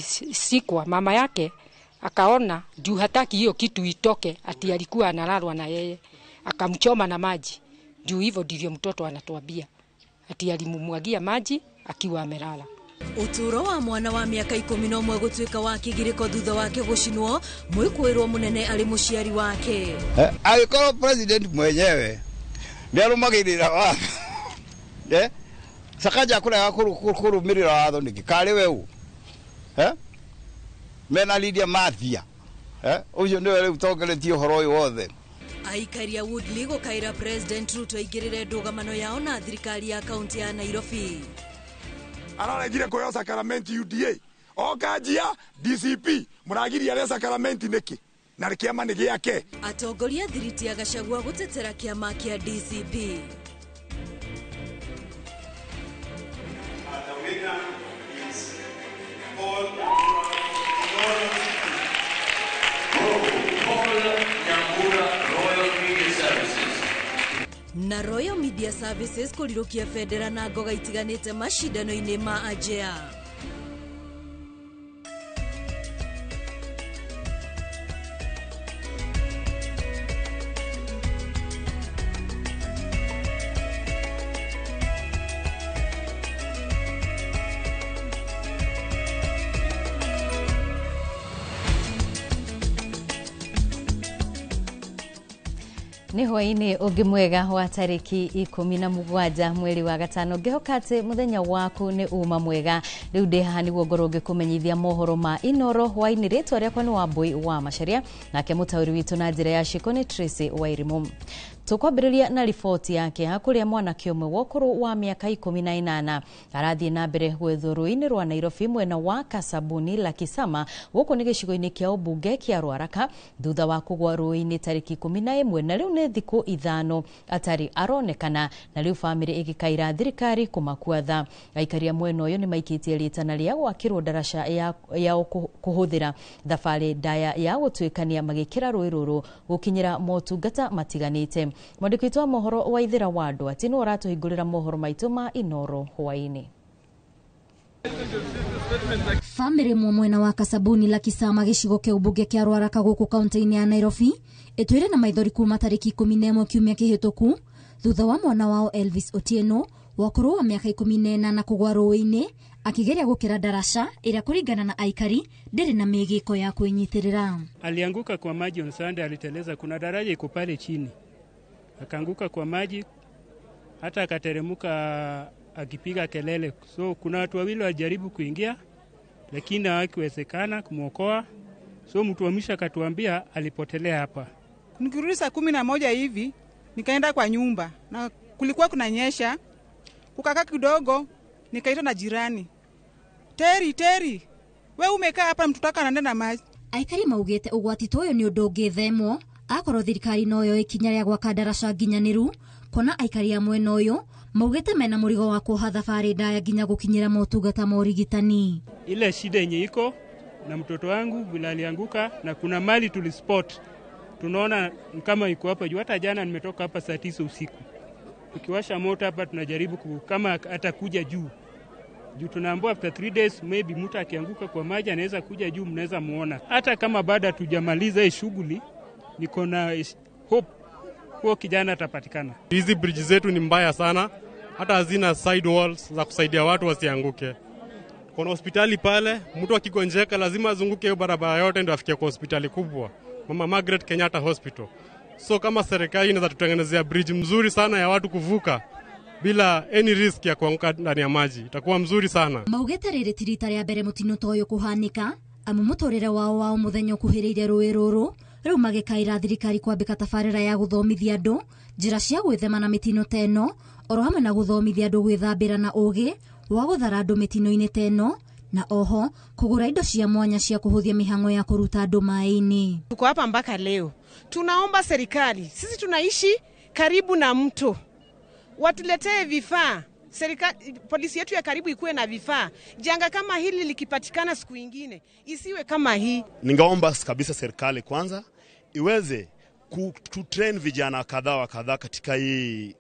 Alisikwa mama yake akaona juu hataki hiyo kitu itoke ati alikuwa analalwa na yeye, akamchoma na maji. Juu hivyo ndivyo mtoto anatuambia ati alimumwagia maji akiwa amelala. Uturo wa mwana wa miaka 11 gutuika wa kigiriko thutha wake gucinwo mwikwirwo munene ari muciari wake. Agikorwo president mwenyewe ndiarumagirira watho, Sakaja kurega kurumirira watho niki kari we mena Lydia Mathia ucio niwe riu tongeretie uhoro uyu wothe. Aikaria Woodley gukaira President Ruto aingirire ndugamano yao na thirikari ya kaunti ya Nairobi. Araregire kuoya sakaramenti UDA okanjia DCP muragiria re sakaramenti niki na kiama ni giake. Atongoria thiriti ya Gachagua gutetera kiama kia DCP. The winner is Paul Nyambura, Royal Media Services. Na Royal Media Services kurirukia bendera na ngoga itiganite mashindano-ini ma Ajea. Nĩ hwaĩ-inĩ ũngĩ mwega wa tarĩki 17 mweri wa gatano, ngĩhoka atĩ mũthenya waku nĩ uma mwega. Rĩu ndĩ haha nĩguo ngorwo ngĩkũmenyithia mohoro ma Inoro hwaĩ-inĩ. Rĩtwa rĩakwa nĩ Wambui wa Macharia, nake mũtaũri witũ na njĩra ya ciĩko nĩ Tracy Wairimu. Tũkwambĩrĩria na riboti yake kũrĩa mwanake ũmwe wa ũkũrũ wa mĩaka 18 arathiĩ na mbere gwethwo rũĩ-inĩ rwa Nairobi mwena wa Kasabuni la Kisama, gũkũ nĩ gĩcigo-inĩ kĩa ũmbunge kĩa Ruaraka, thutha wa kũgwa rũĩ-inĩ tarĩki 11 na rĩu nĩ thikũ 5 atarĩ aronekana, na rĩu bamĩrĩ ĩgĩkaira thirikari kũmakua tha. Aikaria mwena ũyũ nĩ maikĩtie rĩtana rĩa gwakĩrwo ndaraca yao kũhũthĩra thabarĩ ndaya ya gũtuĩkania magĩkĩra rũĩ rũrũ gũkinyĩra motungata matiganĩte. Mwandĩki witũ wa mohoro wa Ithira wa andũ ati nĩwe ũratũhingũrĩra mohoro maitũ ma Inoro hwaĩ-inĩ. Famĩlĩ mwe mwena wa Kasabuni la Kisama gĩcigo kĩa ũmbunge kĩa Ruaraka gũkũ kaunti-inĩ ya Nairobi ĩtwĩre na maithori kuma tarĩki 11 kiumia kĩhĩtũku thutha wa mwana wao Elvis Otieno wa ũkũrũ wa mĩaka 18 kũgwa rũĩ-inĩ akĩgeria gũkĩra ndaraca ĩrĩa kũringana na aikari ndĩrĩ na mĩgĩko ya kwĩnyitĩrĩra. Alianguka kwa maji on Sunday, aliteleza. Kuna daraja iko pale chini, akaanguka kwa maji, hata akateremuka akipiga kelele. So kuna watu wawili walijaribu kuingia lakini hawakuwezekana kumwokoa. So mtu wa mwisho akatuambia alipotelea hapa. Nikirudi saa 11 hivi nikaenda kwa nyumba na kulikuwa kunanyesha. Kukakaa kidogo nikaitwa na jirani, Teri, Teri, we umekaa hapa, mtoto wako anaenda na maji. Aikari maugĩte ũgwati ta ũyũ nĩ ũndũ ũngĩthemwo akorwo thirikari no yoe ikinya rĩa gwaka ndaraca nginyanĩru, kuona aikari a mwena ũyũ maugĩte mena mũrigo wa kuoha thabarĩ ndaya nginya gũkinyĩra motungata ma ũrigitani. Ile shida yenye iko na mtoto wangu vile alianguka, na kuna mali tulispot tunaona kama iko hapa juu. Hata jana nimetoka hapa saa 9 usiku, tukiwasha moto hapa tunajaribu kama atakuja juu juu, tunaambiwa after 3 days maybe mtu akianguka kwa maji anaweza kuja juu, mnaweza muona. Hata kama baada tujamaliza hii shughuli, niko na hope huo kijana atapatikana. Hizi bridge zetu ni mbaya sana, hata hazina side walls za kusaidia watu wasianguke. Kuna hospitali pale, mtu akigonjeka lazima azunguke hiyo barabara yote ndio afikie kwa hospitali kubwa, Mama Margaret Kenyatta Hospital. So kama serikali inaweza tutengenezea bridge mzuri sana ya watu kuvuka bila any risk ya kuanguka ndani ya maji, itakuwa mzuri sana. Maugĩte rĩrĩ ti rita rĩa mbere mũtino ta ũyũ kũhanĩka, amu mũtũrĩre wao wa o mũthenya ũkuhĩrĩirie rũĩ rũrũ. Rĩu magĩkaĩra thirikari kwambĩka tabarĩra ya gũthomithia andũ njĩra cia gwĩthema na mĩtino ta ĩno, oro hamwe na gũthomithia andũ gwĩthambĩra na ũgĩ wa gũthara andũ mĩtino-inĩ ta ĩno, na oho kũgũra indo cia mwanya cia kũhũthia mĩhang'o ya kũruta andũ maĩ-inĩ. Tuko hapa mpaka leo, tunaomba serikali, sisi tunaishi karibu na mto, watuletee vifaa. Serikali, polisi yetu ya karibu ikuwe na vifaa. Janga kama hili likipatikana siku ingine isiwe kama hii. Ningeomba kabisa serikali kwanza iweze Ku train vijana kadhaa wa kadhaa katika hii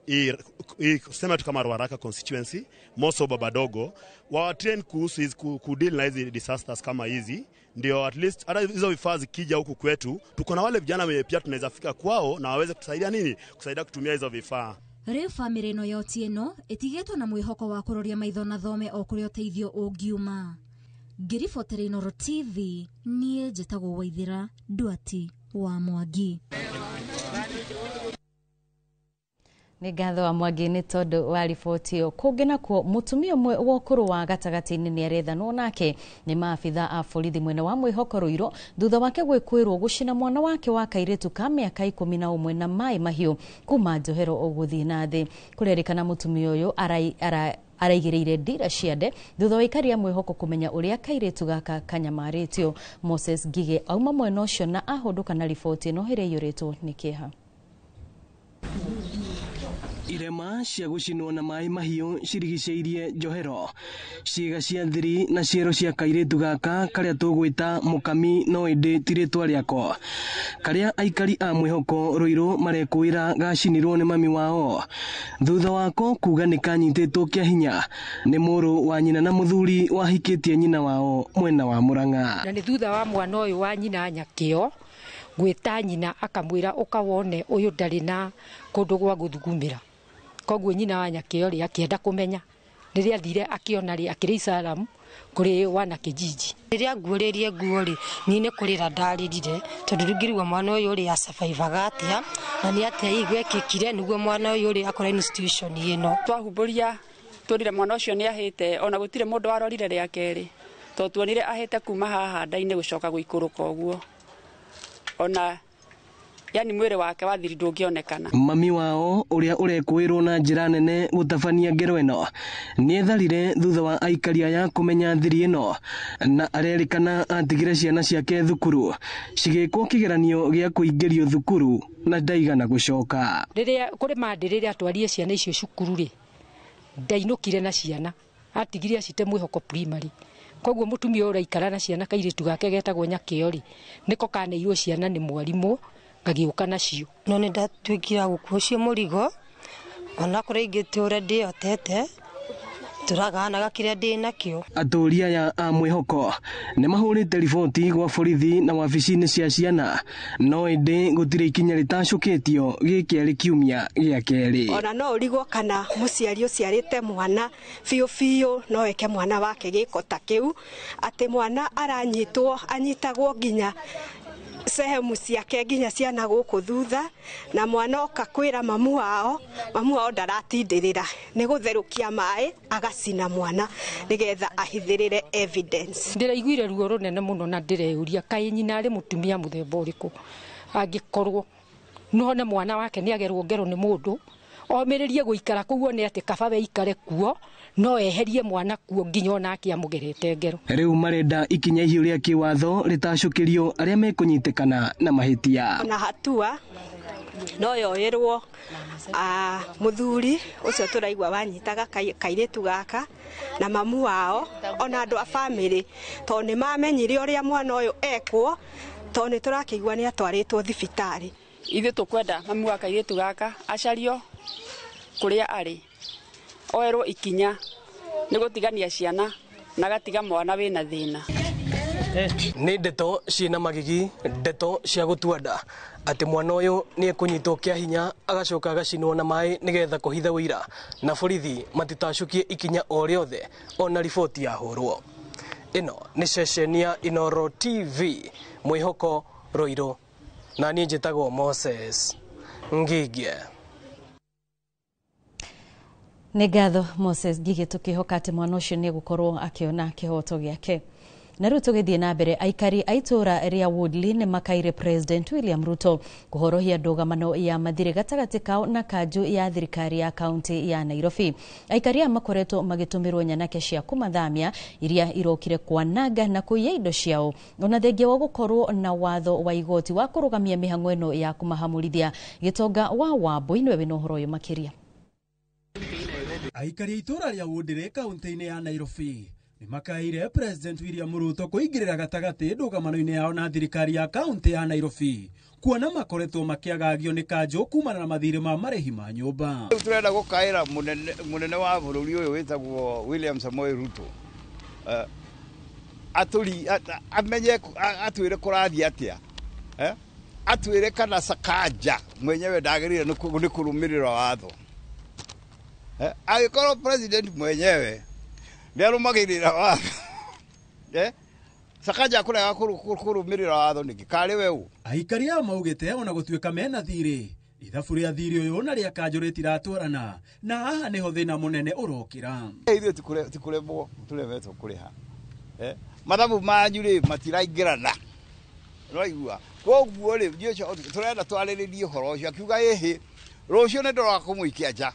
sema tu kama Ruaraka constituency, Moso Babadogo, wa train kuhusu hizi kudeal na hizi disasters kama hizi, ndio at least hata hizo vifaa zikija huku kwetu, tuko na wale vijana wenye pia tunaweza fika kwao na waweze kutusaidia nini, kusaidia kutumia hizo vifaa. Rĩu bamĩrĩ ĩno ya Otieno ĩtigĩtwo na mwĩhoko wa kũroria maitho na thome o kũrĩa ũteithio ũngiuma. Ngĩribotera Inooro TV, niĩ njĩtagwo Waithĩra Ndwati wa Mwangi. Nĩ ngatho wa Mwangi nĩ tondũ wa riboti ĩyo. Kũngĩ nakuo, mũtumia ũmwe wa ũkũrũ wa gatagatĩ-inĩ nĩ arethanwo nake nĩ maabitha a borithi mwena wa Mwĩhoko Rũirũ thutha wake gwĩkũĩrwo gũcina mwana wake wa kairĩtu ka mĩaka 11 na maĩ mahiũ kuma njohero ũgũthiĩ na thĩ. Kũrerĩkana mũtumia ũyũ araigĩrĩire ndira cia nde thutha wa aikari a Mwĩhoko kũmenya ũrĩa kairĩtu gaka kanyamarĩtio. Moses Ngigĩ auma mwena ũcio na ahũndũka na riboti ĩno ĩrĩa ĩiyũrĩtwo nĩ kĩeha. Irema cia gũcinwo na maĩ mahiũ cirigicĩirie njohero, ciĩga cia thiri na ciero cia kairĩtu gaka karĩa tũgwĩta mũkami no ĩndĩ ti rĩtwa rĩako, karĩa aikari a Mwĩhoko Rũirũ marekũĩra gacinirwo nĩ mami wao thutha wako kuga nĩ kanyitĩtwo kĩa hinya nĩ mũrũ wa nyina na mũthuri wahikĩtie nyina wao mwena wa Mũrang'a. Na nĩ thutha wa mwana ũyũ wa nyina Nyakĩo gwĩta nyina akamwĩra ũka wone ũyũ ndarĩ na kũndũ gwa gũthugumĩra, koguo nyina wa Nyakĩo rĩ akĩenda kũmenya, rĩrĩa athire akĩona rĩ akĩrĩ Isalamu kũrĩ wana kijiji. Rĩrĩa nguũrĩrie nguo rĩ, niĩ nĩ kũrĩra ndarĩrire tondũ rĩu ngĩrigwo mwana ũyũ rĩ asurvivaga atĩa na nĩ atĩa hihi gwekĩkire nĩguo mwana ũyũ rĩ akora institution ĩno. Twahumbũria tuonire mwana ũcio nĩ ahĩte, ona gũtirĩ mũndũ warorire rĩa kerĩ tondũ tuonire ahĩte kuma haha nda-inĩ gũcoka gũikũrũka ũguo, ona yani mwĩrĩ wake wa thiri ndũngĩonekana. Mami wao ũrĩa ũrekũĩrwo na njĩra nene gũtabania ngero ĩno nĩetharire thutha wa aikari aya kũmenya thiri ĩno, na arerĩkana atigire ciana ciake thukuru cigĩkwo kĩgeranio gĩa kũingĩrio thukuru na ndaigana gũcoka. Rĩrĩa kũrĩ mandĩ rĩrĩa atwarire ciana icio cukuru rĩ, ndainũkire na ciana, atigire acite Mwĩhoko Primary. Koguo mũtumia ũyũ ũraikara na ciana kairĩtu gake getagwo Nyakĩo rĩ, nĩko kaneirwo ciana nĩ mwarimũ ngagĩũka nacio. No nĩ ndatuĩkire wa gũkua ũcio mũrigo, onakorwo ingĩtũra ndĩyotete tũraganaga kĩrĩa ndĩ nakĩo. Atũũri aya a Mwĩhoko nĩ mahũrĩte riboti gwa borithi na wabici-inĩ cia ciana, no ĩndĩ gũtirĩ ikinya rĩtacũkĩtio gĩkĩ arĩ kiumia gĩa kerĩ. Ona no ũrigwo kana mũciari ũciarĩte mwana biũ biũ no eke mwana wake gĩko ta kĩu, atĩ mwana aranyitwo anyitagwo nginya sehemu ciake nginya ciana gũkũ thutha, na mwana oka kwĩra mamu wao ndaratindĩrĩra nĩ gũtherũkia maĩ agacina mwana nĩgetha ahithĩrĩre evidence. Ndĩraiguire ruo rũnene mũno na ndĩreyũria kaĩ nyina arĩ mũtumia mũthemba ũrĩkũ angĩkorwo none mwana wake nĩ agerwo ngero nĩ mũndũ omĩrĩrie gũikara kũu one atĩ kaba we ikare kuo no eherie mwana kuo nginya onake amũgerete ngero. Rĩu marenda ikinya ihiũ rĩa kĩwatho rĩtacũkĩrio arĩa mekũnyitĩkana na mahĩtia. Ona hatua no yoerwo mũthuri ũcio tũraigua wanyitaga kairĩtu gaka na mamu wao ona andũ a bamĩrĩ, tondũ nĩ mamenyire ũrĩa mwana ũyũ ekwo, tondũ nĩ tũrakĩigua nĩ atwarĩtwo thibitarĩ. Ithuĩ tũkwenda mamu wa kairĩtu gaka acario kũrĩa arĩ, oerwo ikinya nĩ gũtigania ciana na gatiga mwana wĩna thĩna. Nĩ ndeto ciĩna magigi, ndeto cia gũtua nda atĩ mwana ũyũ nĩ ekũnyitwo kĩa hinya agacoka agacinwo na maĩ nĩgetha kũhitha ũira, na borithi matitacũkie ikinya o rĩothe ona riboti yahũrwo. Ĩno nĩ ceceni ya Inooro TV, Mwĩhoko Rũirũ, na niĩ njĩtagwo Moses Ngigĩ. Nĩ ngatho Moses Ngigĩ, tũkĩhoka atĩ mwana ũcio nĩ egũkorwo akĩona kĩhoto gĩake. Na rĩu tũgĩthiĩ na mbere, aikari a itũũra rĩa Woodley nĩ makaire President William Ruto kũhorohia ndũgamano ya mathirĩ gatagatĩ kao na kanjũ ya thirikari ya kaunti ya Nairobi. Aikari aya makoretwo magĩtũmĩrwo nyanake cia kũmathamia iria irokire kwananga na kũiya indo ciao, ona thengia wa gũkorwo na watho wa igoti wa kũrũgamia mĩhang'o ĩno ya kũmahamũrithia. Gĩtonga wa Wambui nĩwe wĩna ũhoro ũyũ makĩria. Aikari a itũũra rĩa Woodley kaunti-inĩ ya Nairobi nĩ Nĩmakaĩire President William Ruto kũingĩrĩra gatagatĩ ndũgamano-inĩ yao na thirikari ya kaunti ya Nairobi kuona makoretwo makĩagagio nĩ kanjũ kumana na mathirĩ ma marĩhi ma nyũmba. Rĩu tũrenda gũkaĩra mũnene wa bũrũri ũyũ wĩtagwo William Samoei Ruto, atũri amenye, atwĩre kũrathiĩ atĩa, atwĩre kana Sakaja mwenyewe ndagĩrĩire nĩ kũrũmĩrĩra watho. Angĩkorwo president mwenyewe nĩarũmagĩrĩra watho, Sakaja kũrega kũrũmĩrĩra watho nĩkĩ? Karĩ we ũ? Aikari aya maugĩte ona gũtuĩka mena thirĩ, ithabu rĩa thirĩ ũyũ na rĩa kanjũ rĩtiratwarana, na haha nĩho thĩna mũnene ũrokĩra. Ithuĩ ti kũremwo tũremetwo kũrĩha, mathabu manyu rĩ matiraingĩrana, nĩwaigua? Koguo rĩ tũrenda twarĩrĩrie ũhoro ũcio. Akiuga ĩhĩ, rũciũ nĩ ndĩroka kũmũikia nja.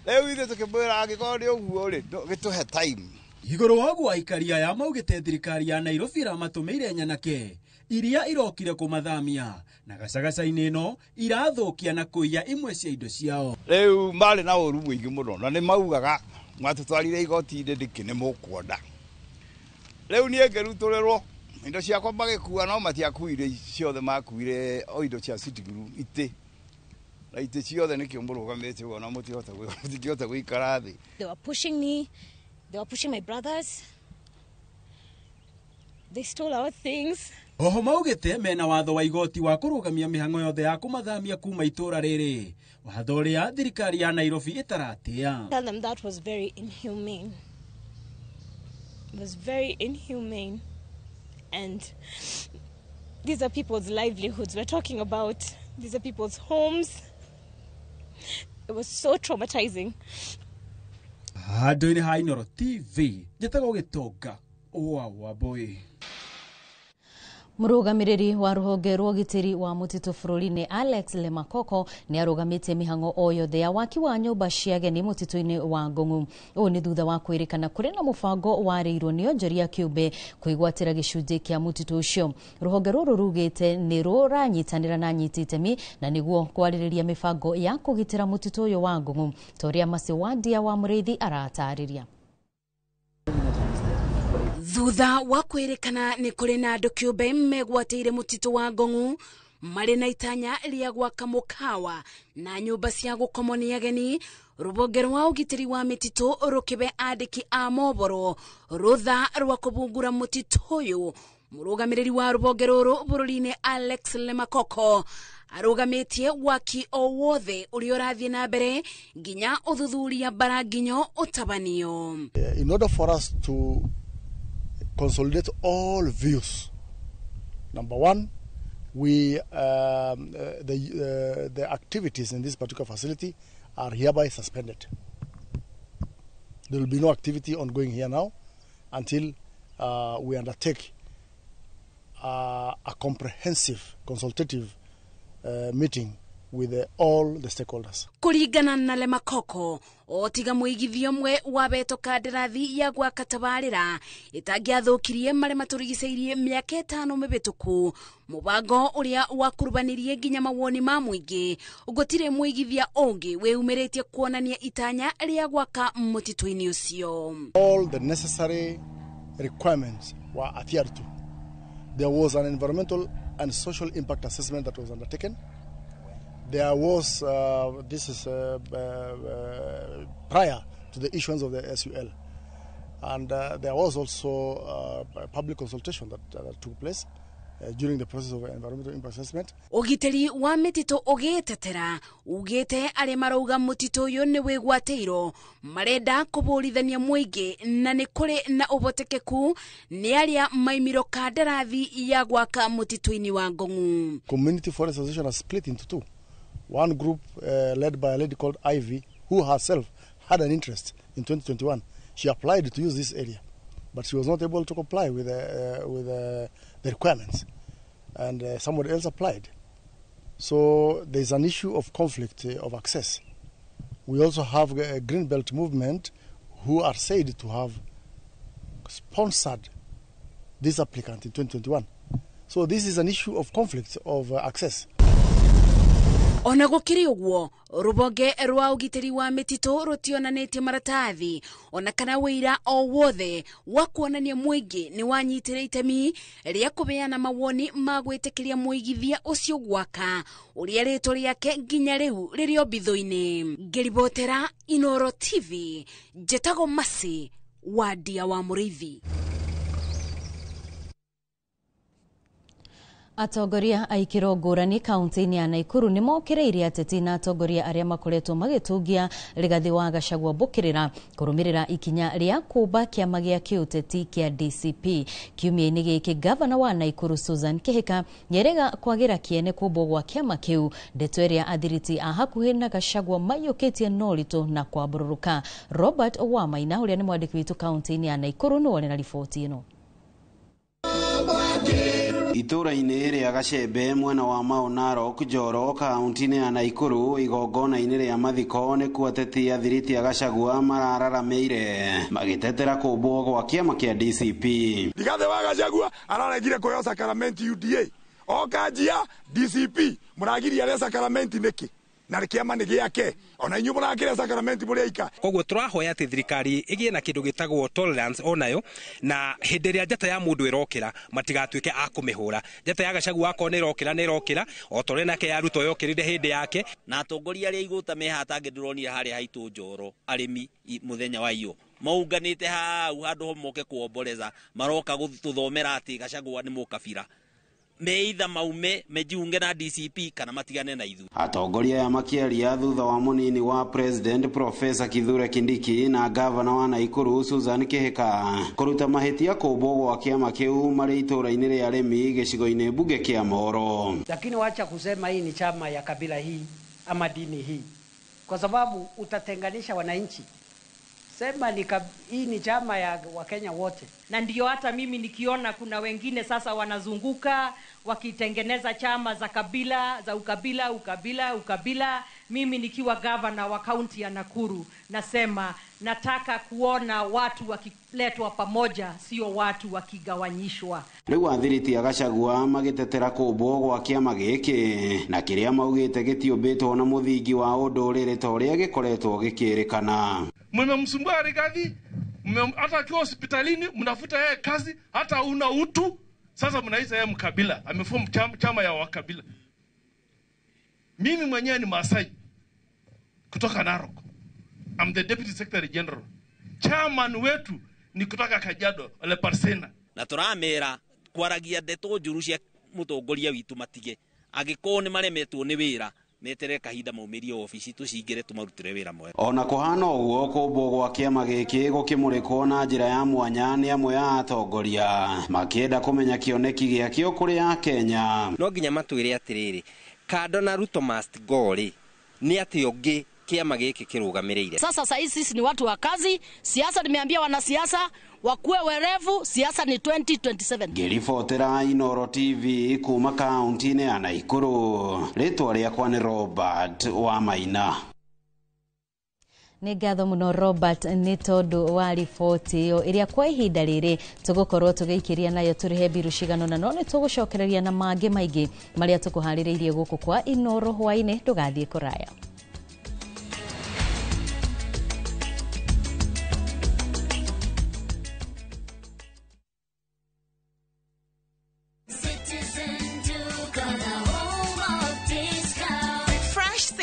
Rĩu ithuĩ tũkĩmwĩra angĩkorwo nĩ ũguo rĩ, gĩtũhe time. Igũrũ wa ũguo aikari aya maugĩte thirikari ya Nairobi ĩramatũmĩire nyanake iria irokire kũmathamia na gacagaca-inĩ ĩno irathũkia na kũiya imwe cia indo ciao. Rĩu marĩ na ũru mũingĩ mũno na nĩ maugaga mwatũtwarire igoti-inĩ nĩkĩ nĩ mũkuona. Rĩu niĩ ngĩrutũrĩrwo indo ciakwa magĩkua, no matiakuire ciothe, makuire o indo cia sitting room, itĩ na itĩ ciothe nĩkĩo mũrũgamĩte ũguo na mũtingĩhota gũikara thĩ. They were pushing me, they were pushing my brothers. They stole our things. Oho maugĩte mena watho wa igoti wa kũrũgamia mĩhang'o yothe ya kũmathamia kuma itũra rĩrĩ, watho ũrĩa thirikari ya Nairobi ĩtaratĩa. Tell them that was very inhumane. It was very inhumane. And these are people's livelihoods we're talking about. These are people's homes. It was so traumatizing. Handũ-inĩ ha Inooro TV, njĩtagwo Gĩtonga wa Wambui. Mũrũgamĩrĩri wa rũhonge rwa ũgitĩri wa mũtitũ bũrũri-inĩ Alex Lemakoko nĩ arũgamĩtie mĩhang'o o yothe ya waki wa nyũmba cia ageni mũtitũ-inĩ wa Ngong'u. Ũũ nĩ thutha wa kwĩrĩkana kũrĩ na mũbango warĩirwo nĩ onjoria kĩũmbe kwĩgwatĩra gĩcunjĩ kĩa mũtitũ ũcio. Rũhonge rũrũ rugĩte nĩ rũranyitanĩra na anyiti itemi na nĩguo kwarĩrĩria mĩbango ya kũgitĩra mũtitũ ũyũ wa Ngong'u, ta ũrĩa Mercy Wandia wa Mũrĩithi aratarĩria. Thutha wa kwĩrĩkana nĩ kũrĩ na andũ kĩũmbe megwatĩire mũtitũ wa Ngong'u marĩ na itanya rĩa gwaka mũkawa na nyũmba cia gũkomwo nĩ ageni, rũhonge rwa ũgitĩri wa mĩtitũ rũkĩbe andĩki a mohoro rũtha rwa kũbungura mũtitũ ũyũ. Mũrũgamĩrĩri wa rũhonge rũrũ bũrũri-inĩ Alex Lemakoko arũgamĩtie waki o wothe ũrĩa ũrathiĩ na mbere nginya ũthuthuria bara nginyo ũtabanio. In order for us to consolidate all views, number one, we the activities in this particular facility are hereby suspended. There will be no activity ongoing here now until we undertake a comprehensive consultative meeting with all the stakeholders. Kũringana na Lemakoko, o tiga mũigithio ũmwe wabetwo kandarathi ya gwaka tabarĩra ĩtangĩathũkirie marĩa matũrigicĩirie mĩaka 5 mĩhĩtũku, mũbango ũrĩa wakurubanirie nginya mawoni ma mũingĩ, gũtirĩ mũigithia ũngĩ wĩyumĩrĩtie kuonania itanya rĩa gwaka mũtitũ-inĩ ũcio. All the necessary requirements were adhered to. There was an environmental and social impact assessment that was undertaken. There was, this is prior to the issuance of the SUL. And there was also a public consultation that took place during the process of environmental impact assessment. Ũgitĩri wa mĩtitũ ũgĩtetera ugĩte arĩa marauga mũtitũ ũyũ nĩ wĩgwatĩirwo marenda kũbũrithania mũingĩ na nĩ kũrĩ na ũhotekeku nĩ arĩa maimirwo kandarathi ya gwaka mũtitũ-inĩ wa Ngong'u. Community Forest Association has split into two. One group led by a lady called Ivy, who herself had an interest in 2021. She applied to use this area, but she was not able to comply with the requirements, and somebody else applied. So there's an issue of conflict of access. We also have a Green Belt movement who are said to have sponsored this applicant in 2021. So this is an issue of conflict of access. Ona gũkĩrĩ ũguo, rũhonge rwa ũgitĩri wa mĩtitũ rũtionanĩtie maratathi ona kana wĩira o wothe wa kuonania mũingĩ nĩ wanyitire itemi rĩa kũheana mawoni ma gwĩtĩkĩria mũigithia ũcio gwaka ũrĩa rĩtwa rĩake nginya rĩu rĩrĩ o mbitho-inĩ. Ngĩribotera Inoro TV, njĩtagwo Mercy Wandia wa Mũrĩithi. Atongoria a ikĩro ngũrani kaunti-inĩ ya Nakuru nĩ mokĩrĩirie ateti na atongoria arĩa makoretwo magĩtungia Rigathĩ wa Gachagua mbũkĩrĩra kũrũmĩrĩra ikinya rĩa kũmba kĩama gĩa kĩũteti kĩa DCP. Kiumia-inĩ gĩkĩ gavana wa Nakuru Susan Kihika nĩerega kwagĩra kĩene kũmbwo gwa kĩama kĩu, ndeto ĩrĩa athiriti a hakuhĩ na Gachagua maiyũkĩtie na ũritũ na kwambũrũrũka. Robert Wamaina ũrĩa nĩ mwandĩki witũ kaunti-inĩ ya Nakuru nĩwe ũrĩ na riboti ĩno. Itũũra-inĩ rĩa Gacembe mwena wa Mau Narok Njoro kaunti-inĩ ya Nakuru igongona-inĩ rĩa mathiko nĩkuo ateti athiriti a Gachagua marararamĩire magĩtetera kũmbwo gwa kĩama kĩa DCP. Rigathĩ wa Gachagua araregire kũheo sacramenti UDA oka njia DCP mũragiria arĩa sacramenti nĩkĩ na kĩama nĩ gĩake ona inyuĩ mũrakĩrĩa sacramenti mũrĩ aika. Koguo tũrahoya atĩ thirikari ĩgĩe na kĩndũ gĩtagwo tolerance onayo, na hĩndĩ ĩrĩa njata ya mũndũ ĩrokĩra matigatuĩke a kũmĩhũra. Njata ya Gachagua akorwo nĩ ĩrokĩra nĩ ĩrokĩra, o ta ũrĩa nake ya Ruto yokĩrire hĩndĩ yake. Na atongoria arĩa igũta me haha tangĩ ndĩronire harĩa haitũ Njoro arĩmi mũthenya wa iyo maunganĩte hau handũ ho moke kuomboreza, maroka gũtũthomera atĩ Gachagua nĩ mũkabira. Meitha maume mejiunge na DCP kana matigane na ithuĩ. Atongoria aya makĩaria thutha wa mũnini wa President Professor Kithure Kindiki na gavana wa Nakuru Susan Kihika kũruta mahĩtia kũmbwo gwa kĩama kĩu marĩ itũũra-inĩ rĩa Remi gĩcigo-inĩ mbunge kĩa Moro. Lakini wacha kusema hii ni chama ya kabila hii ama dini hii, kwa sababu utatenganisha wananchi. Sema ni hii ni chama ya Wakenya wote. Na ndio hata mimi nikiona kuna wengine sasa wanazunguka wakitengeneza chama za kabila, za ukabila, ukabila, ukabila. Mimi nikiwa gavana wa kaunti ya Nakuru nasema nataka kuona watu wakiletwa pamoja, sio watu wakigawanyishwa. Rĩu athiriti a Gachagua magĩtetera kũmbwo gwa kĩama gĩkĩ na kĩrĩa maugĩte gĩtiũmbĩtwo na mũthingi wa ũndũrĩrĩ ta ũrĩa gĩkoretwo gĩkĩrĩkana. Mmemsumbua Rigathi, hata akiwa hospitalini mnafuta yeye kazi, hata una utu. Sasa mnaita yeye mkabila, ameform chama ya wakabila. Mimi mwenyewe ni Maasai kutoka Narok. I'm the Deputy Secretary General. Chairman wetu ni kutoka Kajiado, Ole Parsena. Na tũramera kwaragia ndeto njũru cia mũtongoria witũ matige. Angĩkorwo nĩ maremetwo nĩ wĩra, metere kahinda maumĩrie obici tũcingĩre tũmarutĩre wĩra mwega. Ona kũhana ũguo kũmbwo gwa kĩama gĩkĩ gũkĩmũrĩkwo na njĩra ya mwanya nĩ amwe a atongoria makĩenda kũmenya kĩoneki gĩakĩo kũrĩ Akenya. No nginya matwĩre atĩrĩrĩ, kando na Ruto must go rĩ, nĩ atĩ ũngĩ kĩama gĩkĩ kĩrũgamĩrĩire. Sasa saa hizi sisi ni watu wa kazi, siasa nimeambia wanasiasa wakuwe werevu, siasa ni 2027. Ngĩribotera Inoro TV kuma kaunti-inĩ ya Nakuru, rĩtwa rĩakwa nĩ Robert Wamaina. Nĩ ngatho mũno Robert nĩ tondũ wa riboti ĩyo ĩrĩa kwa ihinda rĩrĩ tũgũkorwo tũgĩikĩria nayo tũrĩhe mbiru cigana ũna, no nĩ tũgũcokereria na mangĩ maingĩ marĩa tũkũharĩrĩirie gũkũ kwa Inoro hwaĩ-inĩ. Ndũgathiĩ kũraya.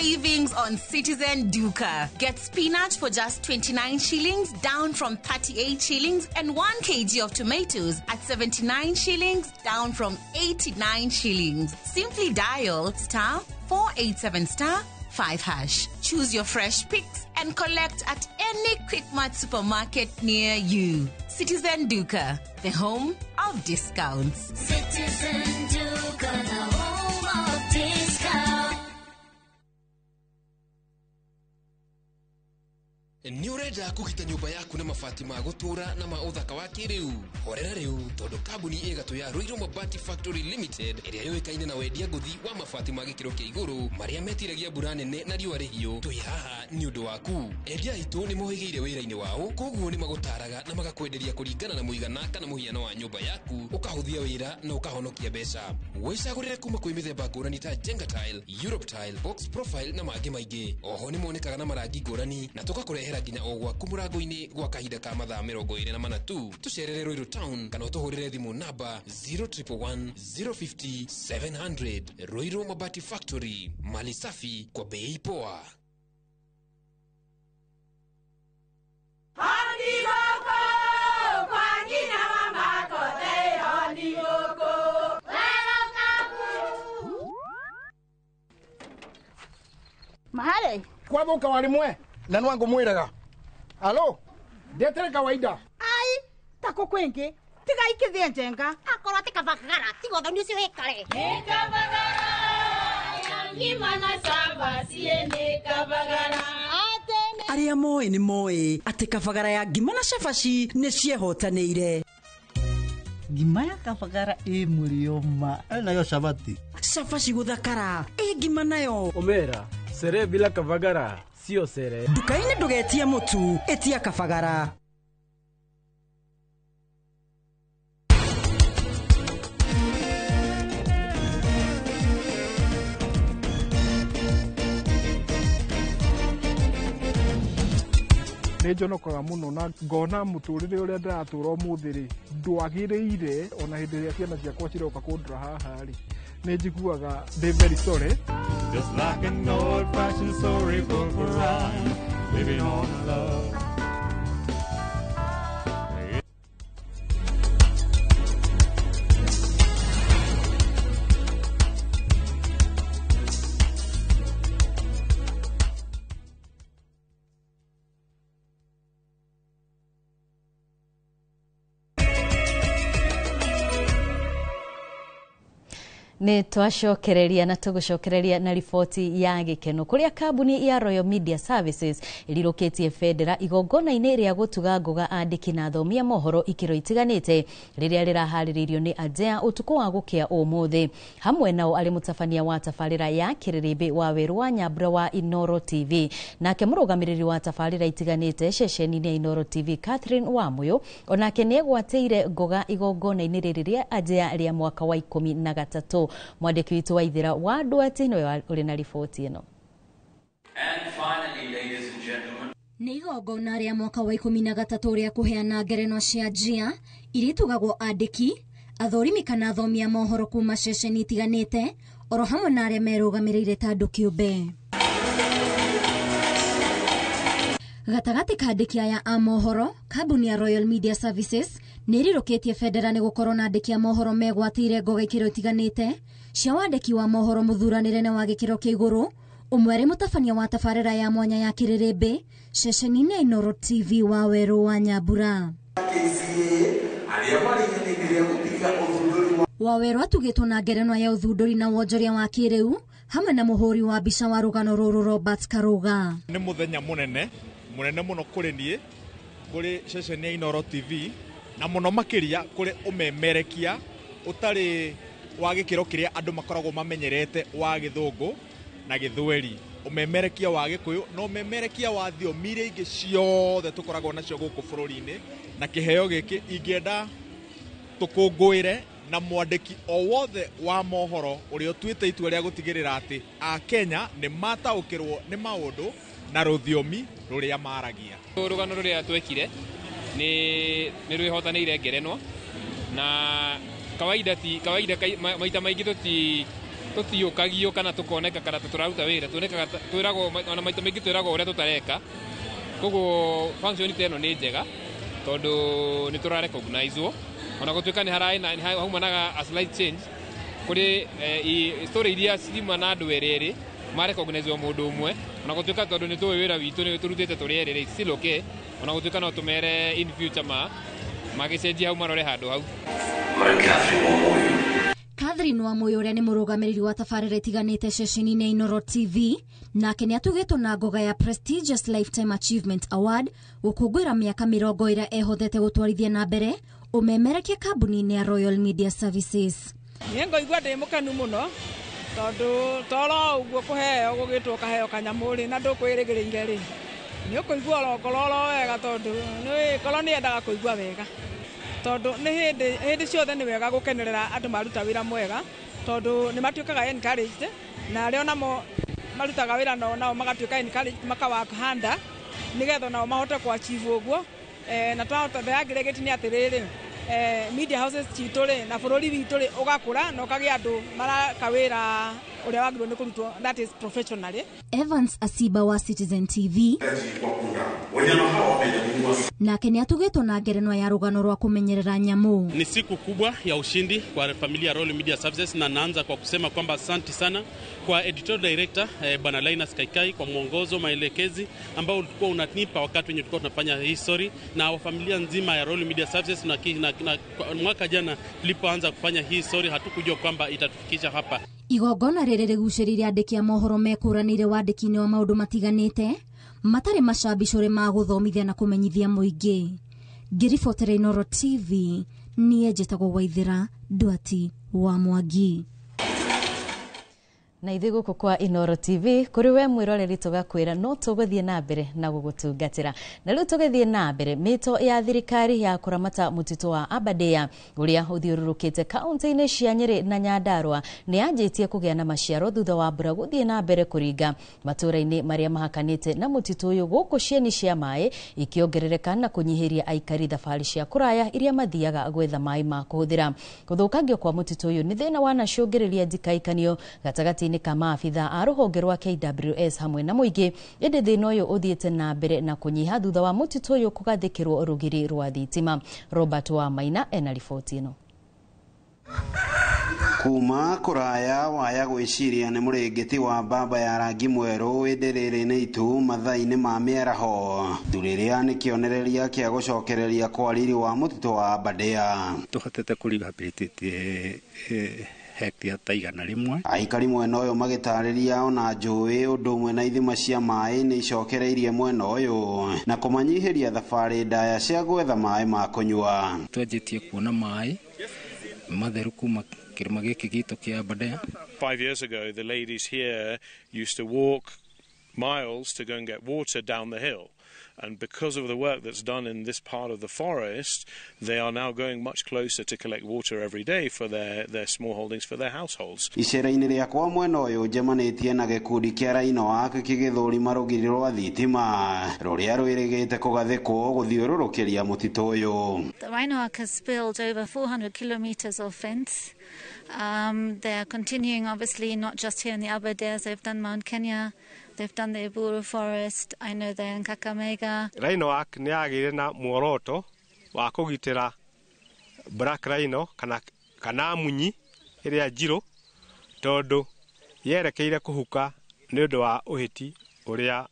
Savings on Citizen Duka. Get spinach for just 29 shillings, down from 38 shillings, and 1 kg of tomatoes at 79 shillings, down from 89 shillings. Simply dial *487*5#. Choose your fresh picks and collect at any Quickmart supermarket near you. Citizen Duka, the home of discounts. Citizen Duka, the home of discounts. Nĩ ũrenda Ũrenda kũgita nyũmba yaku na mabati ma gũtũũra na ma ũthaka wa kĩrĩu? Horera rĩu tondũ kambuni ĩgatũ ya Ruiru Mabati Factory Limited ĩrĩa yũĩkaine na wendia ngũthi wa mabati ma gĩkĩro kĩa igũrũ marĩa metiragia mbura nene na riũa rĩhiũ, twĩ haha nĩ ũndũ waku. Endia aitũ nĩ mohĩgĩire wĩra-inĩ wao, koguo nĩ magũtaraga na magakwenderia kũringana na mũigana kana mũhiano wa nyũmba yaku, ũkahũthia wĩra na ũkahonokia mbeca. Wĩcagũrĩre kuma kwĩ mĩthemba ngũrani ta Jenga Tile, Europe Tile, Box Profile na mangĩ maingĩ. Oho nĩ monekaga na marangi ngũrani na tũgakũrehera nginya o gwaku mũrango-inĩ gwa kahinda ka mathaa 24 tu. Tũcerere Ruiru Town kana ũtũhũrĩre thimũ namba 0111 050 700. Ruiru Mabati Factory, mali safi kwa bei poa. Mahare kwathuka wari mwe na nwangu mwiraga alo ndetere kawaida ai tako kwingi tiga ikithie njenga akorwo ti kabagara tiga ũthoni ũcio wĩkare nĩ kabagara ya ngima na cabaci nĩ kabagara. Arĩa moĩ nĩ moĩ atĩ kabagara ya ngima na cabaci nĩ ciehotanĩire. Ngima ya kabagara ĩ mũrĩo ma nayo cabati cabaci gũthakara ĩ ngima nayo omera sere bila kabagara sio sere. Nduka-inĩ ndũgetie mũtu, ĩtia kabagara. Nĩ njonokaga mũno na ngona mũtũrĩre ũrĩa ndĩratũra ũmũthĩ rĩ ndwagĩrĩire, ona hĩndĩ ĩrĩa ciana ciakwa ciroka kũndora haha rĩ nĩ njiguaga ndĩ very sorry. Just like an old-fashioned storybook rhyme, living on love. Nĩ twacokereria na tũgũcokereria na riboti ya gĩkeno kũrĩa kambuni ya Royal Media Services ĩrirũkĩtie bendera igongona-inĩ rĩa gũtuga ngũga andĩki na athomi a mohoro ikĩro itiganĩte rĩrĩa rĩraharĩrĩirio nĩ Ajea ũtukũ wa gũkĩa ũmũthĩ. Hamwe nao arĩ mũtabania wa tabarĩra ya kĩrĩrĩmbĩ wa Werũ wa Nyambura wa Inoro TV, nake mũrũgamĩrĩri wa tabarĩra itiganĩte ceceni-inĩ ya Inoro TV Catherine Wamũyũ onake nĩegwatĩire ngũga igongona-inĩ rĩrĩ rĩa Ajea rĩa mwaka wa 13. Mwandĩki witũ wa Ithira wa Ndwati nĩwe ũrĩ na riboti ĩno. Nĩ igongona rĩa mwaka wa 13 rĩa kũheana ngerenwa cia njia iria itugagwo andĩki, athũrimi kana athomi a mohoro kuma ceceni itiganĩte oro hamwe na arĩa merũgamĩrĩire ta andũ kĩũmbe. Gatagatĩ ka andĩki aya a mohoro, kambuni ya Royal Media Services nĩ ĩrirũkĩtie bendera nĩ gũkorwo na andĩki a mohoro megwatĩire ngoga ikĩro itiganĩte cia wandĩki wa mohoro mũthuranĩre na wa gĩkĩro kĩa igũrũ, ũmwe arĩ mũtabania wa tabarĩra ya mwanya ya kĩrĩrĩmbĩ ceceni-inĩ ya Inoro TV wa Werũ wa Nyambura. Wawerũ atugĩtwo na ngerenwa ya ũthundũri na wonjoria wa kĩrĩu hamwe na mũhũri wa mbica wa rũgano rũrũ Robert Karuga. Nĩ mũthenya mũnene mũnene mũno kũrĩ niĩ, kũrĩ ceceni ya Inoro TV na mũno makĩria kũrĩ ũmemerekia ũtarĩ wa gĩkĩro kĩrĩa andũ makoragwo mamenyerete wa gĩthũngũ na gĩthweri, ũmemerekia wa gĩkũyũ na ũmemerekia wa thiomi iria ingĩ ciothe tũkoragwo nacio gũkũ bũrũri-inĩ. Na kĩheo gĩkĩ ingĩenda tũkũngũĩre na mwandĩki o wothe wa mohoro ũrĩa ũtuĩte itua rĩa gũtigĩrĩra atĩ Akenya nĩ mataũkĩrwo nĩ maũndũ na rũthiomi rũrĩa maragia. Rũgano rũrĩa twekire nĩ rwĩhotanĩire ngerenwa na kawaida ti kawaida maita maingĩ tũtiũkagio kana tũkoneka kana tũraruta wĩra, tuonekaga twĩragwo ona maita maingĩ twĩragwo ũrĩa tũtareka. Koguo function ta ĩno nĩ njega tondũ nĩ tũra recognize-wo ona gũtuĩka nĩ haraĩ na haumanaga a slight change kũrĩ story iria ciuma na andũ erĩ erĩ ma recognize mũndũ ũmwe, ona gũtuĩka tondũ nĩ tũĩ wĩra witũ nĩ tũrutĩte tũrĩ erĩ it's still okay, ona gũtuĩka no tũmere in future ma magĩcenjia hau marore handũ hau. Catherine Catherine Wamuyu ũrĩa nĩ mũrũgamĩrĩri wa tabarĩra itiganĩte ceceni-inĩ Inooro TV nake nĩ atugĩtwo na ngoga ya Prestigious Lifetime Achievement Award gũkũngũĩra mĩaka 20 ehotete gũtwarithia na mbere ũmemerekia kambuni-inĩ ya Royal Media Services. Niĩ ngũigua ndĩ mũkenu mũno tondũ toro ũguo kũheo gũgĩtwo kaheo kanyamũ rĩ na ndũkwĩrĩgĩrĩire rĩ nĩ ũkũigua oro ngoro oro wega tondũ ngoro nĩ yendaga kũigua wega tondũ nĩ hĩndĩ ciothe nĩ wega gũkenerera andũ maruta wĩra mwega tondũ nĩ matuĩkaga encouraged na arĩa onamo marutaga wĩra nao magatuĩka encouraged maka work harder nĩgetha nao mahote kũ achieve ũguo na twahota the aggregate nĩ atĩrĩrĩ media houses citũ rĩ na bũrũri witũ rĩ ũgakũra na ũkagĩa andũ maraka wĩra ũrĩa wagĩrĩirwo nĩ kũrutwo, that is professionally. Evans Asiba wa Citizen TV nake nĩ atugĩtwo na ngerenwa ya rũgano rwa kũmenyerera nyamũ. Ni siku kubwa ya ushindi kwa familia Royal Media Services, na naanza kwa kusema kwamba asante sana kwa editorial director Bwana Linus Kaikai kwa mwongozo, maelekezi ambao ulikuwa unanipa wakati wenye tulikuwa tunafanya hii story, na familia nzima ya Royal Media Services. Na mwaka jana tulipoanza kufanya hii story hatukujua kwamba itatufikisha hapa. Igongona rĩrĩ rĩgucĩrĩirie andĩki a mohoro mekũranĩire wandĩki-inĩ wa maũndũ matiganĩte matarĩ macabicũre ma gũthomithia na kũmenyithia mũingĩ. Ngĩribotera Inooro TV niĩ njĩtagwo Waithĩra Ndwati wa Mwangi. Na ithuĩ gũkũ kwa Inooro TV kũrĩ we mwĩroreri tũgakwĩra no tũgũthiĩ na mbere na gũgũtungatĩra. Na rĩu tũgĩthiĩ na mbere, mĩto ya thirikari ya kũramata mũtitũ wa Aberdare ũrĩa ũthiũrũrũkĩte kaunti-inĩ cia Nyĩrĩ na Nyandarua nĩ yanjĩtie kũgĩa na maciaro thutha wa mbura gũthiĩ na mbere kũringa matũũra-inĩ marĩa mahakanĩte na mũtitũ ũyũ gũkũ cieni cia maĩ ikĩongerereka na kũnyihĩria aikari thabarĩ cia kũraya iria mathiaga gwetha maĩ ma kũhũthĩra. Gũthũkangio kwa mũtitũ ũyũ nĩ thĩna wanacũngĩrĩria njikaikanio gatagatĩ ka maabitha a rũhonge rwa KWS hamwe na mũingĩ, ĩndĩ thĩna ũyũ ũthiĩte na mbere na kũnyiha thutha wa mũtitũ ũyũ kũgathĩkĩrwo rũgiri rwa thitima. Robert wa Maina ena riboti ĩno. Kuma kũraya waya gwĩciria nĩ mũrĩngĩti wa mbamba ya rangi mwerũ ĩndĩ rĩrĩ nĩ itu mathaa-inĩ ma mĩaraho. Itu rĩrĩa nĩ kĩonereria kĩa gũcokereria kwa riri wa mũtitũ wa Aberdare. Tũhotete kũ rehabilitate hekta ta 100. Aikari mwena ũyũ magĩtarĩria ona njũĩ ũndũ ũmwe na ithima cia maĩ nĩ icokereirie mwena ũyũ na kũmanyihĩria thabarĩ ndaya cia gwetha maĩ ma kũnyua. Twanjĩtie kuona maĩ matheru kuma kĩrĩma gĩkĩ gitũ kĩa Aberdare. 5 years ago the ladies here used to walk miles to go and get water down the hill. And because of the work that's done in this part of the forest, they are now going much closer to collect water every day for their small holdings, for their households. Icera-inĩ rĩakwa mwena ũyũ njemanĩtie na gĩkundi kĩa Rhino Ark kĩgĩthũrima rũgiri rwa thitima rũrĩa rwĩrĩgĩte kũgathĩkwo gũthiũrũrũkĩria mũtitũ ũyũ. The Rhino Ark has built over 400 kilometers of fence. They are continuing, obviously, not just here in the Aberdares. They've done Mount Kenya, they've done the Eburu Forest, I know they're in Kakamega. Rhino Ark nĩ yagĩire na muoroto wa kũgitĩra black rhino kana munyi ĩrĩa njirũ tondũ yerekeire kũhuka nĩ ũndũ wa ũhĩti ũrĩa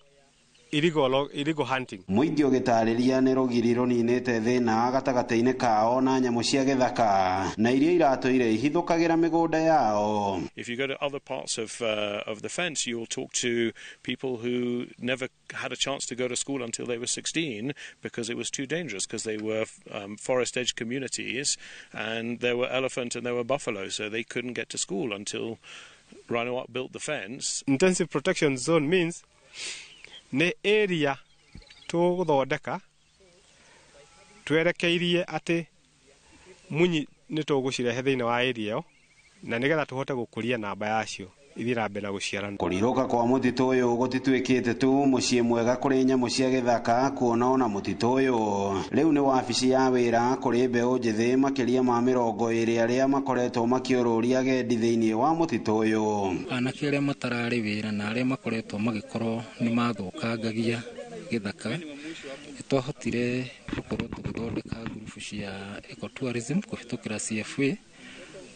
illegal hunting. Mũingĩ ũgĩtarĩria nĩ rũgiri rũninĩte thĩna gatagatĩ-inĩ kao na nyamũ cia gĩthaka na iria iratũire ihithũkagĩra mĩgũnda yao. If you go to other parts of the fence, you'll talk to people who never had a chance to go to school until they were 16 because it was too dangerous, because they were forest edge communities and there were elephant and there were buffalo, so they couldn't get to school until Rhino Ark built the fence. Intensive protection zone means nĩ area tũgũthondeka twerekeirie atĩ munyi nĩ tũgũcirehe thĩinĩ wa area ĩyo na nĩgetha tũhote gũkũria namba yacio ithiĩ na mbere na gũciarana. Kũrirũka kwa mũtitũ ũyũ gũtituĩkĩte tu mũciĩ mwega kũrĩ nyamũ cia gĩthaka, kuona ona mũtitũ ũyũ rĩu nĩ wabici ya wĩra kũrĩ mbeũ njĩthĩ makĩria ma 20 arĩa makoretwo makĩũrũria agendi thĩinĩ wa mũtitũ ũyũ. Anake arĩa matararĩ wĩra na arĩa makoretwo magĩkorwo nĩ mathũkangagia gĩthaka, nĩ twahotire gũkorwo tũgĩthondeka ngurubu cia ecotourism kũhĩtũkĩra CFA,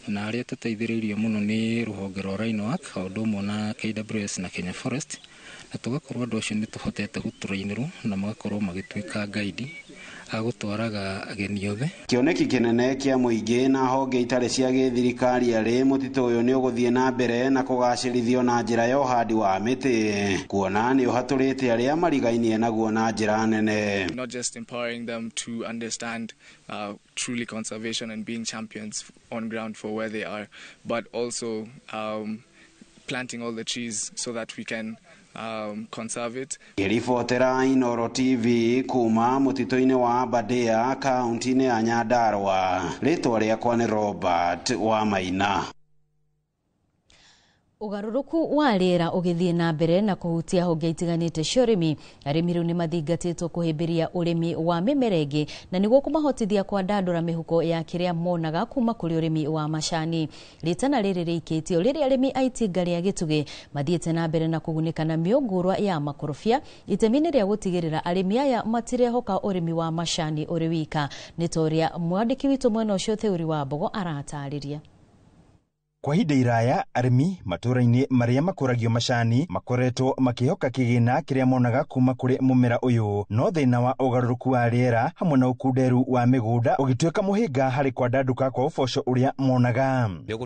na arĩa tũteithĩrĩirio mũno nĩ rũhonge rwa Rhino Ark o ũndũ ũmwe na KWS na Kenya Forest, na tũgakorwo andũ acio nĩ tũhotete gũtũrainĩrwo na magakorwo magĩtuĩka guide a gũtwaraga ageni othe. Kĩoneki kĩnene kĩa mũingĩ na honge itarĩ cia gĩthirikari arĩ mũtitũ ũyũ nĩ ũgũthiĩ na mbere na kũgacĩrithio na njĩra ya ũhandi wa mĩtĩ, kuona nĩ ũhatũrĩte arĩa marigainie naguo na njĩra nene. Not just empowering them to understand truly conservation and being champions on ground for where they are, but also planting all the trees so that we can conserve it. Ngĩribotera Inooro TV kuma mũtitũ-inĩ wa Aberdare kaunti-inĩ ya Nyandarua, rĩtwa rĩakwa nĩ Robert Wamaina. Ũgarũrũku wa rĩera ũgĩthiĩ na mbere na kũhutia honge itiganĩte cia ũrĩmi, arĩmi rĩu nĩ mathingatĩtwo kũhĩmbĩria ũrĩmi wa mĩmera ĩngĩ na nĩguo kũmahotithia kwandandũra mĩhuko ya kĩrĩa monaga kuma kũrĩ ũrĩmi wa macani. Rĩtana rĩrĩ rĩikĩtio rĩrĩa arĩmi a itinga rĩa Gĩtugĩ mathiĩte na mbere na kũgunĩka na mĩũngũrwa ya makorobia itemi-inĩ rĩa gũtigĩrĩra arĩmi aya matirehoka ũrĩmi wa macani ũrĩ wika. Nĩ ta ũrĩa mwandĩki witũ mwena ũcio Theuri wa Mbogo aratarĩria. Kwa ihinda iraya arĩmi matũũra-inĩ marĩa makũragio macani makoretwo makĩhoka kĩgĩna kĩrĩa monaga kuma kũrĩ mũmera ũyũ, no thĩna wa ũgarũrũku wa rĩera hamwe na ũkunderu wa mĩgũnda ũgĩtuĩka mũhĩnga harĩ kwandandũka kwa ũboco ũrĩa monaga. Nĩ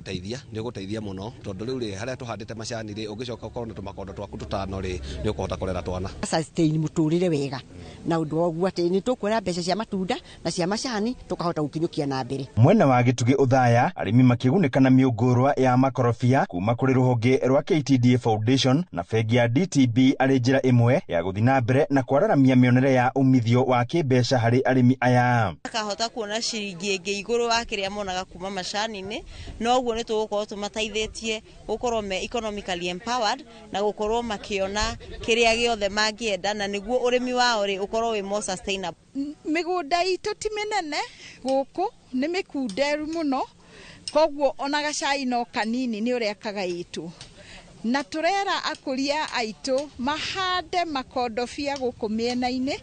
ũgũteithia mũno tondũ rĩu rĩ harĩa tũhandĩte macani rĩ ũngĩcoka ũkorwo na tũmakondo twaku tũtano rĩ nĩ ũkũhota kũrera twana. Sustain mũtũrĩre wega na ũndũ wa ũguo atĩ nĩ tũkuona mbeca cia matunda na cia macani tũkahota gũkinyũkia na mbere. Mwena wa Gĩtugĩ Ũthaya arĩmi makĩgunĩka na mĩũngũrwa ya makorobia kuma kũrĩ rũhonge rwa KTDA Foundation na bengi ya DTB arĩ njĩra ĩmwe ya gũthiĩ na mbere na kwararamia mĩonere ya umithio wa kĩmbeca harĩ arĩmi aya. Makahota kuona ciringi ĩngĩ igũrũ wa kĩrĩa monaga kuma macani-inĩ, noguo nĩ tũgũkorwo tũmateithĩtie gũkorwo me economically empowered na gũkorwo makĩona kĩrĩa gĩothe mangĩenda na nĩguo ũrĩmi wao rĩ ũkorwo wĩ more sustainable. Mĩgũnda itũ ti mĩnene gũkũ, nĩ mĩkunderu mũno, koguo ona gacai no kanini nĩ ũrĩa kagaĩtwo, na tũrera akũria aitũ mahande makondobia gũkũ mĩena-inĩ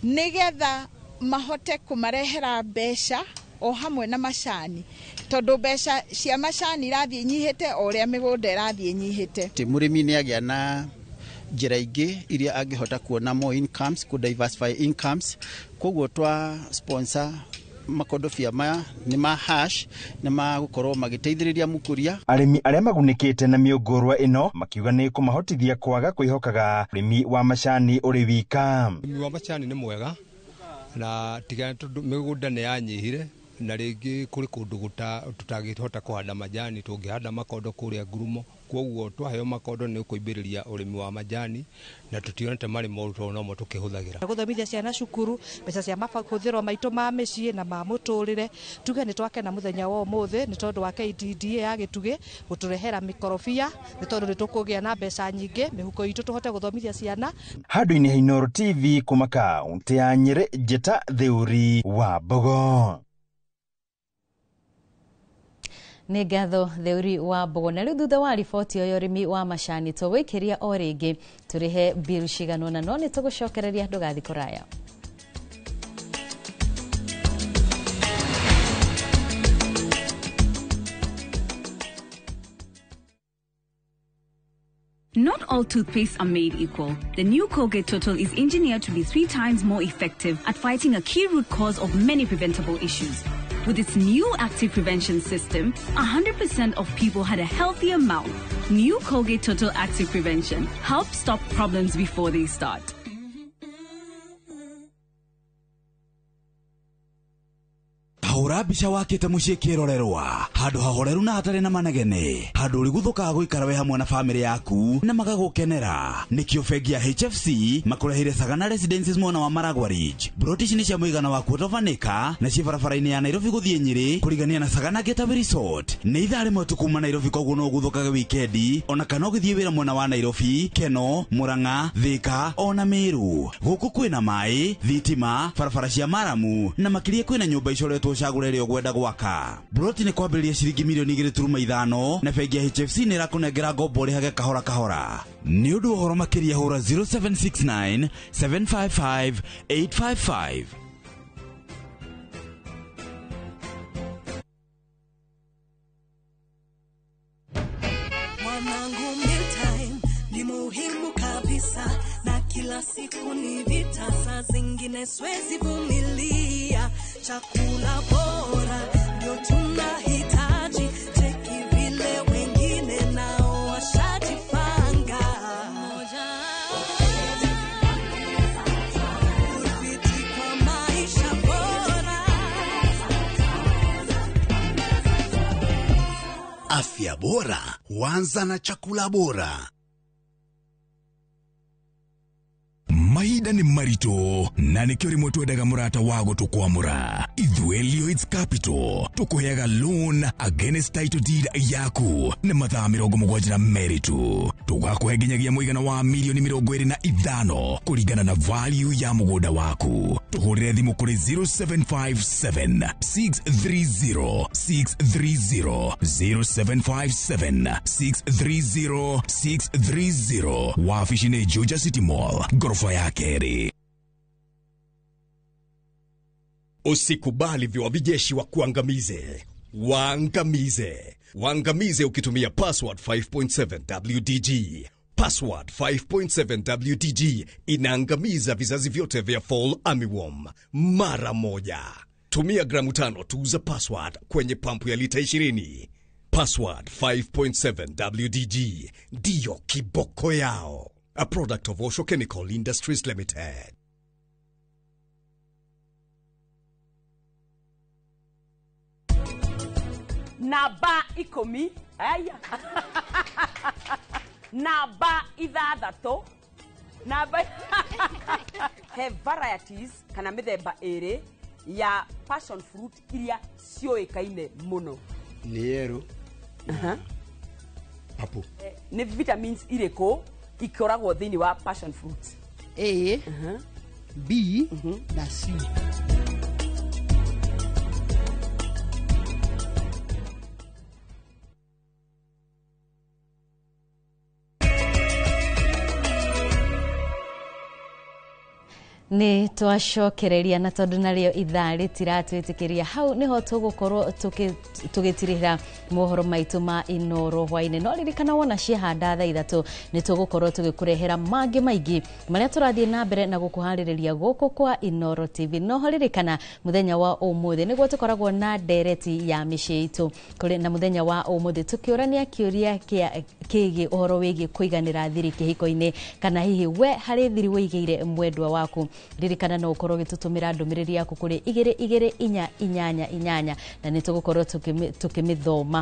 nĩgetha mahote kũmarehera mbeca o hamwe na macani, tondũ mbeca cia macani irathiĩ nyihĩte o ũrĩa mĩgũnda ĩrathiĩ nyihĩte. Mũrĩmi nĩ agĩa na njĩra ingĩ iria angĩhota kuona more incomes, ku diversify incomes, koguo twa sponsor makondobia maya nĩ ma hash nĩ magũkorwo magĩteithĩrĩria mũkũria. Arĩmi arĩa magunĩkĩte na mĩũngũrwa ĩno makiuga nĩ kũmahotithia kwaga kwĩhokaga ũrĩmi wa macani ũrĩ wika. Ũrĩmi wa macani nĩ mwega na tiga tondũ mĩgũnda nĩ yanyihire na rĩngĩ kũrĩ kũndũ tũtangĩhota kũhanda majani, tũngĩhanda makondo kũrĩa ngurumo, koguo twaheo makondo nĩ ũkũimbĩrĩria ũrĩmi wa majani na tũtionete marĩ moru tondũ nomo tũkĩhũthagĩra. Gũthomithia ciana cukuru, mbeca cia mahũthĩro maitũ ma mĩciĩ na ma mũtũrĩre, tuge nĩ twakena mũthenya wa ũmũthĩ nĩ tondũ wa KTDA ya Gĩtugĩ gũtũrehera mĩkorobia, nĩ tondũ nĩ tũkũgĩa na mbeca nyingĩ mĩhuko itũ tũhote gũthomithia ciana. Handũ-inĩ ha Inooro TV kuma kaũntĩ ya Nyĩrĩ, Njĩta Theuri wa Mbogo. Nĩ ngatho Theuri wa Mbogo. Na rĩu thutha wa riboti ya ũrĩmi wa macani tũgũikĩria o rĩngĩ tũrĩhe mbiru cigana ũna, no nĩ tũgũcokereria ndũgathiĩ kũraya. Not all toothpastes are made equal. The new Colgate Total is engineered to be 3 times more effective at fighting a key root cause of many preventable issues. With its new active prevention system, 100% of people had a healthier mouth. New Colgate Total Active Prevention helps stop problems before they start. Hũra mbica wakĩte mũciĩ kĩrorerwa handũ hahoreru na hatarĩ na manegene, handũ ũrĩguthũkaga gũikara we hamwe na bamĩrĩ yaku na magagũkenera. Nĩkĩo bengi ya HFC makũreheire Sagana Residences mwena wa Maragwa Ridge. Broti ici nĩ cia mũigana wa quarter of an acre na ciĩ barabara-inĩ ya Nairobi gũthiĩ Nyĩrĩ kũrigania na Sagana Getaway Resort. Nĩ ithaa rĩmwe tu kuma Nairobi, koguo no ũguthũkage wikendi ona kana ũgĩthiĩ wĩra mwena wa Nairobi, Keno, Murang'a, Thika ona Meru. Gũkũ kwĩna maĩ, thitima, barabara cia maramu na makĩria kwĩna nyũmba icoretwo cagũre ĩrĩa ũgwenda gwaka. Broti nĩ kwambĩrĩria ciringi milioni 2.5 na bengi ya HFC nĩ ĩrakũnengera ngombo ũrĩhage kahora kahora. Nĩ ũndũ wa ũhoro makĩria hũra 0769 755 855. Mwanangu, mealtime ni muhimu kabisa na Kila siku ni vita, saa zingine siwezi vumilia. Chakula bora ndio tunahitaji, cheki vile wengine nao washajipanga. Udhibiti kwa maisha bora. Afya bora huanza na chakula bora. Mahinda nĩ maritũ na nĩkĩo rĩmwe twendaga mũrata wa gũtũkwamũra. Ithuĩ Lloyds Capital tũkũheaga loan against title deed yaku nĩ mathaa 72 tu. Tũgakũhe nginyagia mũigana wa milioni 25 kũringana na value ya mũgũnda waku. Tũhũrĩre thimũ kũrĩ 0757 630 630 0757 630 630. Wabici nĩ Juja City Mall, ghorofa ya kerĩ. Usikubali viwavijeshi wa kuangamize. Waangamize. Waangamize ukitumia password 5.7 WDG. Password 5.7 WDG inaangamiza vizazi vyote vya fall armyworm mara moja. Tumia gramu 5 tu za password kwenye pampu ya lita 20. Password 5.7 WDG ndiyo kiboko yao. A product of Osho Chemical Industries Limited. Namba 10 aya namba 6 namba he varieties kana mĩthemba ĩrĩ ya passion fruit iria ciũĩkaine mũno. Nĩ yellow apple. Nĩ vitamins irĩkũ ikoragwo thĩinĩ wa passion fruit? A, B na C. Nĩ twacokereria na tondũ narĩo ithaa rĩtiratwĩtĩkĩria hau nĩho tũgũkorwo tũgĩtirĩra mohoro maitũ ma Inoro hwainĩ. No ririkana wona ciahanda thaa 3 nĩ tũgũkorwo tũgĩkũrehera mangĩ maingĩ marĩa tũrathiĩ na mbere na gũkũharĩrĩria gũkũ kwa Inoro TV. No ho ririkana mũthenya wa ũmũthĩ nĩguo tũkoragwo na ndereti ya mĩciĩ itũ kũrĩ na mũthenya wa ũmũthĩ tũkĩũrania kĩũria kĩa kĩgiĩ ũhoro wĩgiĩ kũiganĩra thiri kĩhiko-inĩ, kana hihi we harĩ thiri wĩigĩire mwendwa waku. Ririkana no ũkorwo ũgĩtũtũmĩra ndũmĩrĩri yaku kũrĩ 2 2 4 8 8 na nĩ tũgũkorwo tũkĩmĩthoma.